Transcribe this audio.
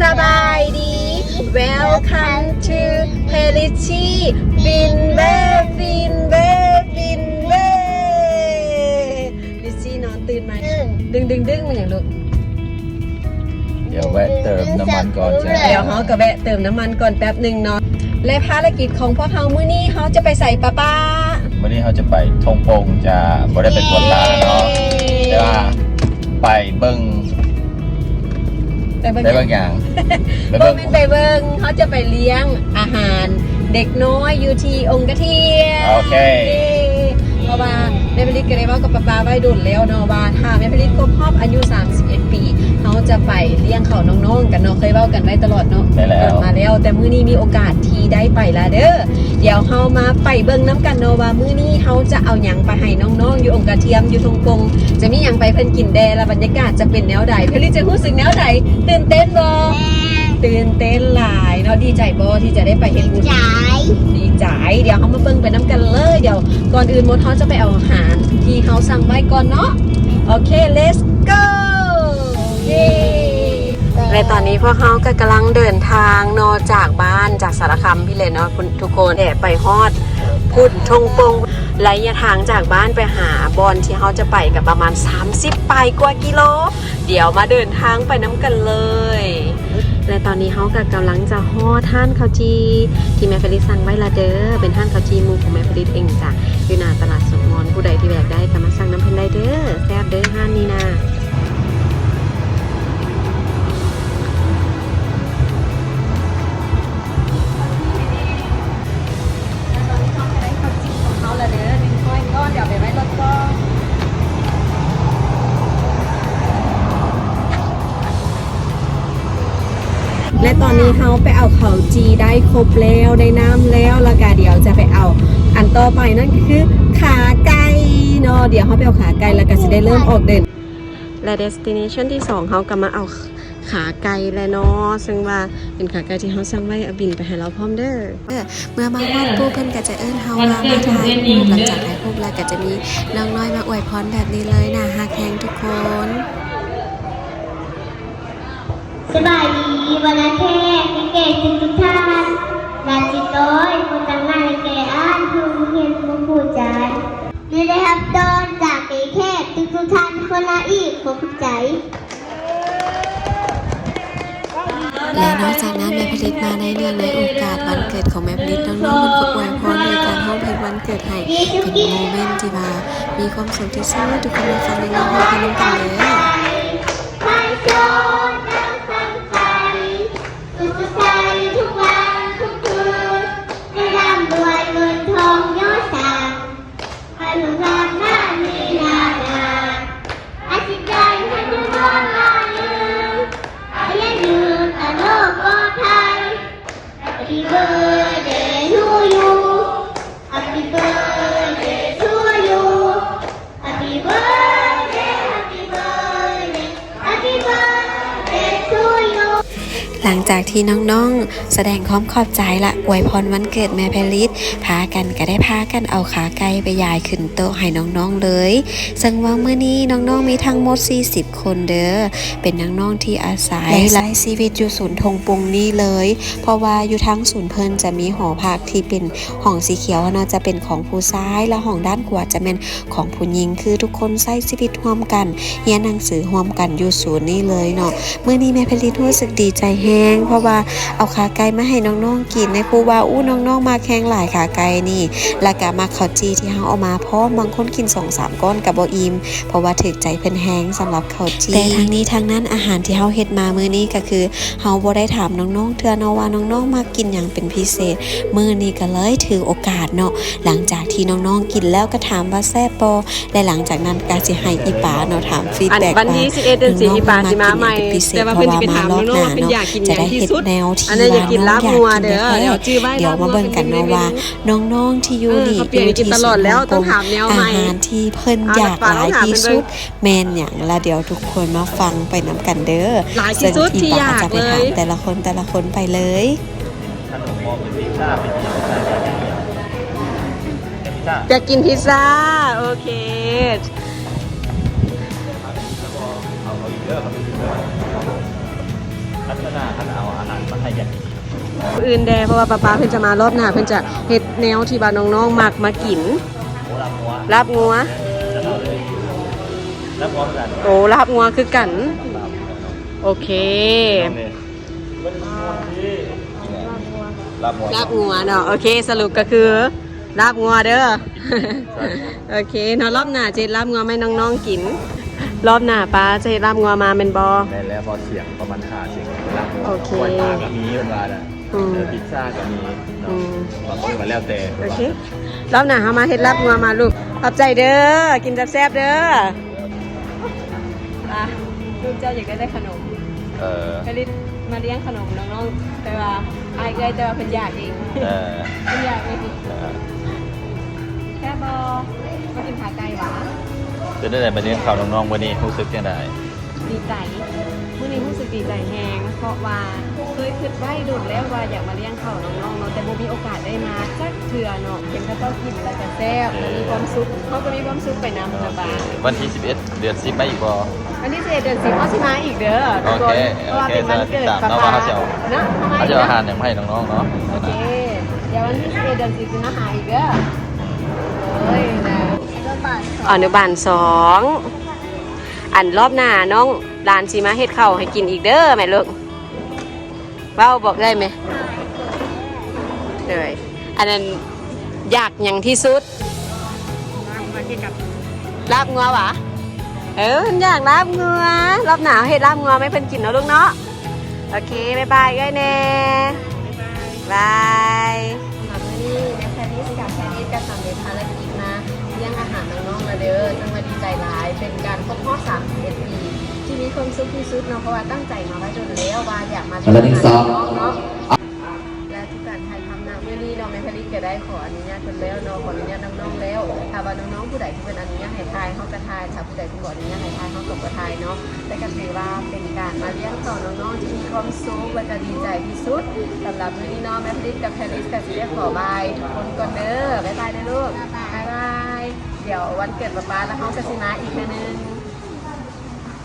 ສະບາຍດີ Welcome to Pelici Finway Finway Finway ລິຊຊີນອນຕື່ນໃໝ່ ດຶງໆໆ ແມ່ນຫຍັງລູກ? ດຽວແວະເຕີມນ້ຳມັນກ່ອນຈ້າ. ດຽວເຮົາກໍແວະເຕີມນ້ຳມັນກ່ອນແປັບໜຶ່ງເນາະ ແລະ ພາລະກິດຂອງພວກເຮົາມື້ນີ້ ເຮົາຈະໄປໃສປ້າໆ? ມື້ນີ້ເຮົາຈະໄປທົ່ງປົງຈ້າ ບໍ່ໄດ້ໄປກວດຕາເນາະ ແຕ່ວ່າໄປເບິ່ງ ໄປເບິ່ງ ໄປເບິ່ງຫຍັງ? ໄປເບິ່ງ ບໍ່ແມ່ນໄປເບິ່ງ ເຮົາຈະໄປລ້ຽງອາຫານເດັກນ້ອຍຢູ່ທີ່ອົງກະທຽມ. ໂອເຄ ເພາະວ່າແມ່ຜະລິດກໍໄດ້ເວົ້າກັບປ້າໆໄວ້ດົນແລ້ວເນາະ ວ່າຖ້າແມ່ຜະລິດຄົບຮອບອາຍຸສາມສິບເອັດປີ ເຮົາຈະໄປລ້ຽງເຂົ້ານ້ອງໆກັນເນາະ ເຄີຍເວົ້າກັນໄວ້ຕະຫຼອດເນາະ. ແມ່ນແລ້ວ ມາແລ້ວ ແຕ່ມື້ນີ້ມີໂອກາດທີ່ໄດ້ໄປລະເດີ. ດຽວເຮົາມາໄປເບິ່ງນຳກັນເນາະ ວ່າມື້ນີ້ເຮົາຈະເອົາຫຍັງໄປໃຫ້ນ້ອງໆຢູ່ອົງກະທຽມ ຢູ່ທົ່ງປົງ ຈະມີຫຍັງໄປເພິ່ນກິນແດ່ ແລະ ບັນຍາກາດຈະເປັນແນວໃດ? ແມ່ຜະລິດຈະຮູ້ສຶກແນວໃດ? ຕື່ນເຕັ້ນບໍ່? ຕື່ນເຕັ້ນຫຼາຍເນາະ. ດີໃຈບໍ່ທີ່ຈະໄດ້ໄປເຮັດບຸນ? ດີໃຈ. ດີໃຈ. ດຽວເຮົາມາເບິ່ງໄປນຳກັນເລີຍ. ດຽວກ່ອນອື່ນໝົດ ເຮົາຈະໄປເອົາອາຫານທີ່ເຮົາສັ່ງໄວ້ກ່ອນເນາະ. ໂອເຄ let's go ເຢ້. ແລະ ຕອນນີ້ພວກເຮົາກໍກຳລັງເດີນທາງເນາະ ຈາກບ້ານ ຈາກສາລະຄຳພີ້ແຫຼະເນາະ ທຸກຄົນ ແຕ່ໄປຮອດພຸ້ນທົ່ງປົງ ໄລຍະທາງຈາກບ້ານໄປຫາບ່ອນທີ່ເຮົາຈະໄປກໍປະມານສາມສິບປາຍກວ່າກິໂລ. ດຽວມາເດີນທາງໄປນຳກັນເລີຍ. ແລະ ຕອນນີ້ເຮົາກໍກຳລັງຈະຮອດຮ້ານເຂົ້າຈີ່ທີ່ແມ່ຜະລິດສັ່ງໄວ້ລະເດີ ເປັນຮ້ານເຂົ້າຈີ່ໝູຂອງແມ່ຜະລິດເອງຈ້າ ຢູ່ໜ້າຕະຫຼາດສົມມອນ. ຜູ້ໃດທີ່ຢາກໄດ້ກໍມາສັ່ງນຳເພິ່ນໄດ້ເດີ ແຊບເດີຮ້ານນີ້ນະ. ແລະ ຕອນນີ້ເຮົາກໍໄດ້ເຂົ້າຈີ່ຂອງເຮົາລະເດີ ໜຶ່ງຮ້ອຍກ້ອນ ດຽວເອົາໄປໄວ້ລົດກ່ອນ. ແລະ ຕອນນີ້ເຮົາໄປເອົາເຂົ້າຈີ່ໄດ້ຄົບແລ້ວ ໄດ້ນ້ຳແລ້ວ ແລ້ວກະດຽວຈະໄປເອົາອັນຕໍ່ໄປ ນັ້ນກໍຄືຂາໄກ່ເນາະ. ດຽວເຮົາໄປເອົາຂາໄກ່ ແລ້ວກະຊິໄດ້ເລີ່ມອອກເດີນ. ແລະ destination ທີສອງ ເຮົາກໍມາເອົາຂາໄກ່ແລ້ວເນາະ ເຊິ່ງວ່າເປັນຂາໄກ່ທີ່ເຮົາສັ່ງໄວ້ ເອົາບິນໄປໃຫ້ລາວພ້ອມເດີ. ເມື່ອມາຮອດປຸບ ເພິ່ນກໍຈະເອີ້ນເຮົາວ່າມາຖ່າຍຮູບ. ຫຼັງຈາກຖ່າຍຮູບແລ້ວ ກໍຈະມີນ້ອງນ້ອຍມາອວຍພອນແບບນີ້ເລີຍ ໜ້າຮັກແຮງທຸກຄົນ. ສະບາຍດີ ບັນດາແຂກ ແຂກທຸກໆທ່ານ ຫຼານຊິຕ້ອຍ ຜູ້ຕາງໜ້າແກ່ອານ ຜູ້ຮຽນຜູ້ຄູອາຈານ ແລະ ໄດ້ຮັບຕ້ອນຈາກແຂກທຸກໆທ່ານຄົນລະອີກ ຂໍຂອບໃຈ. ແລະ ນອກຈາກນັ້ນ ແມ່ຜະລິດມາໃນເນື່ອງໃນໂອກາດວັນເກີດຂອງແມ່ຜະລິດ ນ້ອງໆເພິ່ນກໍອວຍພອນໂດຍການຮ້ອງເພງວັນເກີດໃຫ້ ເປັນໂມເມັນທີ່ວ່າມີຄວາມສຸກທີ່ສຸດ. ທຸກຄົນມາຟັງນ້ອງໆຮ້ອງເພງນຳກັນເດີ. ໃຫ້ໂຊດດັງສັງໄຄ ສຸກໃສທຸກວັນທຸກຄືນ ໃຫ້ລ່ຳລວຍເງິນທອງຍໍສ້າງ ໃຫ້ລູກຫຼານມາມີລານາ ອາຊີບໃດໃຫ້ເງິນທອງຫຼາຍເລີ ອາຍຸຍືນຕະໂລກປອດໄພ Happy birthday to you Happy birthday to you Happy birthday Happy birthday Happy birthday to you. ຫຼັງຈາກທີ່ນ້ອງໆສະແດງຄວາມຂອບໃຈ ແລະ ອວຍພອນວັນເກີດແມ່ຜະລິດ ພາກັນກໍໄດ້ພາກັນເອົາຂາໄກ່ໄປຢາຍຂຶ້ນໂຕະໃຫ້ນ້ອງໆເລີຍ. ເຊິ່ງວ່າມື້ນີ້ນ້ອງໆມີທັງໝົດສີ່ສິບຄົນເດີ ເປັນນ້ອງໆທີ່ອາໄສ ແລະ ໃຊ້ຊີວິດຢູ່ສູນທົ່ງປົງນີ້ເລີຍ ເພາະວ່າຢູ່ທາງສູນເພິ່ນຈະມີຫໍພັກທີ່ເປັນຫ້ອງສີຂຽວເນາະ ຈະເປັນຂອງຜູ້ຊາຍ ແລະ ຫ້ອງດ້ານຂວາຈະແມ່ນ ຂອງຜູ້ຍິງ ຄືທຸກຄົນໃຊ້ຊີວິດຮ່ວມກັນ ຮຽນໜັງສືຮ່ວມກັນຢູ່ສູນນີ້ເລີຍເນາະ. ມື້ນີ້ແມ່ຜະລິດຮູ້ສຶກດີໃຈແຮງ ເພາະວ່າເອົາຂາໄກ່ມາໃຫ້ນ້ອງໆກິນ ໃນຄູວ່າ ອູ້ ນ້ອງໆມັກແຮງຫຼາຍຂາໄກ່ນີ້ ແລ້ວກະມັກເຂົ້າຈີ່ທີ່ເຮົາເອົາມາພ້ອມ ບາງຄົນກິນສອງສາມກ້ອນກະບໍ່ອີ່ມ ເພາະວ່າຖືກໃຈເພິ່ນແຮງສຳລັບເຂົ້າຈີ່. ແຕ່ທັງນີ້ທັງນັ້ນ ອາຫານທີ່ເຮົາເຮັດມາມື້ນີ້ກະຄື ເຮົາບໍ່ໄດ້ຖາມນ້ອງໆເທື່ອເນາະວ່ານ້ອງໆມັກກິນຫຍັງເປັນພິເສດ. ມື້ນີ້ກໍເລີຍຖືໂອກາດເນາະ ຫຼັງຈາກທີ່ນ້ອງໆກິນແລ້ວກໍຖາມວ່າແຊບບໍ່ ແລະ ຫຼັງຈາກນັ້ນກໍຊິໃຫ້ອີ່ປາເນາະຖາມຟີດແບັກວ່ານ້ອງໆເພິ່ນມັກກິນຫຍັງເປັນພິເສດ ເພາະວ່າມາຮອບໜ້າເນາະ ຈະໄດ້ເຮັດແນວທີ່ວ່ານ້ອງຢາກກິນແທ້ໆ. ດຽວມາເບິ່ງກັນເນາະວ່ານ້ອງໆທີ່ຢູ່ນີ້ ຢູ່ທີ່ສູນຮ່ວມກົງ ອາຫານທີ່ເພິ່ນຢາກຫຼາຍທີ່ສຸດ ແມ່ນຫຍັງລະ ດຽວທຸກຄົນມາຟັງໄປນຳກັນເດີ. ຫຼາຍທີ່ສຸດທີ່ຢາກເລີຍ ເຊິ່ງອີ່ປາຈະໄປຖາມແຕ່ລະຄົນ ແຕ່ລະຄົນໄປເລີຍ. ຢາກກິນພິຊຊາ ໂອເຄ. ລັກສະນະຄັນເອົາອາຫານມາໃຫ້ກັນ ມື້ອື່ນແດ່ ເພາະວ່າປ້າໆເພິ່ນຈະມາ ລອບໜ້າເພິ່ນຈະເຮັດແນວທີ່ວ່ານ້ອງໆມັກມາກິນ. ໂອ້ ລາບງົວ ລາບງົວ ລາບງົວຄືກັນ ໂອ້ ລາບງົວຄືກັນ ລາບງົວເນາະ ໂອເຄ ລາບງົວ ລາບງົວເນາະ ໂອເຄ ສະຫຼຸບກໍຄື ລາບງົວເດີ ໂອເຄເນາະ ລອບໜ້າຈະເຮັດລາບງົວມາໃຫ້ນ້ອງໆກິນ ລອບໜ້າປ້າຈະເຮັດລາບງົວມາແມ່ນບໍ່? ແມ່ນແລ້ວ ເພາະສຽງປະມານຫ້າສຽງ ລາບງົວ ໂອເຄ ກ້ອຍປາກໍມີເພິ່ນວ່ານະ ອືມ ເອີ ພິດຊາກໍມີເນາະ ອືມ ບາງຄົນກໍແລ້ວແຕ່ ໂອເຄ ລອບໜ້າເຮົາມາເຮັດລາບງົວມາລູກ ຂອບໃຈເດີ ກິນແຊບໆເດີ. ອ່ະ ລູກເຈົ້າຢາກໄດ້ຂະໜົມ ເອີ ກະລິດມາລ້ຽງຂະໜົມນ້ອງໆ ແຕ່ວ່າອ້າຍເອື້ອຍ ແຕ່ວ່າເພິ່ນຢາກເອງ ເອີ ເພິ່ນຢາກເອງ ເອີ ແຊບບໍ່? ມາກິນຂາໄກ່ຫວາ? ເປັນຈັ່ງໃດມາລ້ຽງເຂົ້ານ້ອງໆມື້ນີ້ ຮູ້ສຶກຈັ່ງໃດ? ດີໃຈ ມື້ນີ້ຮູ້ສຶກດີໃຈແຮງ ເພາະວ່າເຄີຍຄິດໄວ້ດົນແລ້ວວ່າຢາກມາລ້ຽງ ເຂົ້ານ້ອງໆເນາະ ແຕ່ບໍ່ມີໂອກາດໄດ້ມາຈັກເທື່ອເນາະ ເຫັນເຂົາເຈົ້າກິນແລ້ວກະແຊບ ເອີ ແລ້ວມີຄວາມສຸກ ເຮົາກະມີຄວາມສຸກໄປນຳ ໂອເຄ ນະປ້າ. ວັນທີສິບເອັດ ເດືອນສິບ ມາອີກບໍ່? ວັນທີສິບເອັດ ເດືອນສິບ ເຮົາຊິມາອີກເດີທຸກຄົນ ໂອເຄ ເພາະວ່າເປັນວັນເກີດປ້າໆເນາະ ເຮົາຊິເອົາອາຫານຫຍັງມາໃຫ້ນ້ອງໆເນາະ ໂອເຄ ດຽວວັນທີສິບເອັດ ເດືອນສິບ ຊິມາຫາອີກເດີ ໂອ້ຍນະ ອະນຸບານສອງ ອັນລອບໜ້ານ້ອງຫຼານຊິມາເຮັດເຂົ້າໃຫ້ກິນອີກເດີແມ່ລູກ. ເວົ້າບອກເອື້ອຍແມະ ໂດຍ ອັນນັ້ນຢາກຫຍັງທີ່ສຸດ? ລາບງົວຫວາ? ເອີ ເພິ່ນຢາກລາບງົວ ລອບໜ້າເຮົາເຮັດລາບງົວມາໃຫ້ເພິ່ນກິນເນາະລູກເນາະ ໂອເຄ ບາຍບາຍເອື້ອຍແດ່ ບາຍບາຍ. ສຳລັບມື້ນີ້ແມ່ແຄລິດກັບແຄລິດກໍສຳເລັດພາລະກິດມາລ້ຽງອາຫານນ້ອງໆແລ້ວເດີ ຈັ່ງວ່າດີໃຈຫຼາຍ ເປັນການຄົບຮອບສາມສິບເອັດປີ ທີ່ມີຄວາມສຸກທີ່ສຸດເນາະ ເພາະວ່າຕັ້ງໃຈມາໄວ້ດົນແລ້ວວ່າຢາກມາ ສຳລັບໜຶ່ງສອງ ເນາະ ແລະ ທຸກການຖ່າຍທຳນະມື້ນີ້ເນາະ ແມ່ຜະລິດກໍໄດ້ຂໍອະນຸຍາດເພິ່ນແລ້ວເນາະ ຂໍອະນຸຍາດນ້ອງໆແລ້ວ ຖ້າວ່ານ້ອງໆຜູ້ໃດທີ່ເພິ່ນອະນຸຍາດໃຫ້ຖ່າຍ ເຮົາກໍຖ່າຍ ຖ້າຜູ້ໃດທີ່ບໍ່ອະນຸຍາດໃຫ້ຖ່າຍ ເຮົາກໍບໍ່ຖ່າຍເນາະ ແຕ່ກໍຖືວ່າເປັນການມາລ້ຽງເຂົ້ານ້ອງໆທີ່ມີຄວາມສຸກ ແລະ ກໍດີໃຈທີ່ສຸດ. ສຳລັບມື້ນີ້ເນາະ ແມ່ຜະລິດກັບແຄລິດກໍຊິໄດ້ຂໍບາຍທຸກຄົນກ່ອນເດີ ບາຍບາຍເດີລູກ ບາຍບາຍ ດຽວວັນເກີດປ້າໆແລ້ວເຮົາກໍຊິມາອີກເທື່ອໜຶ່ງ.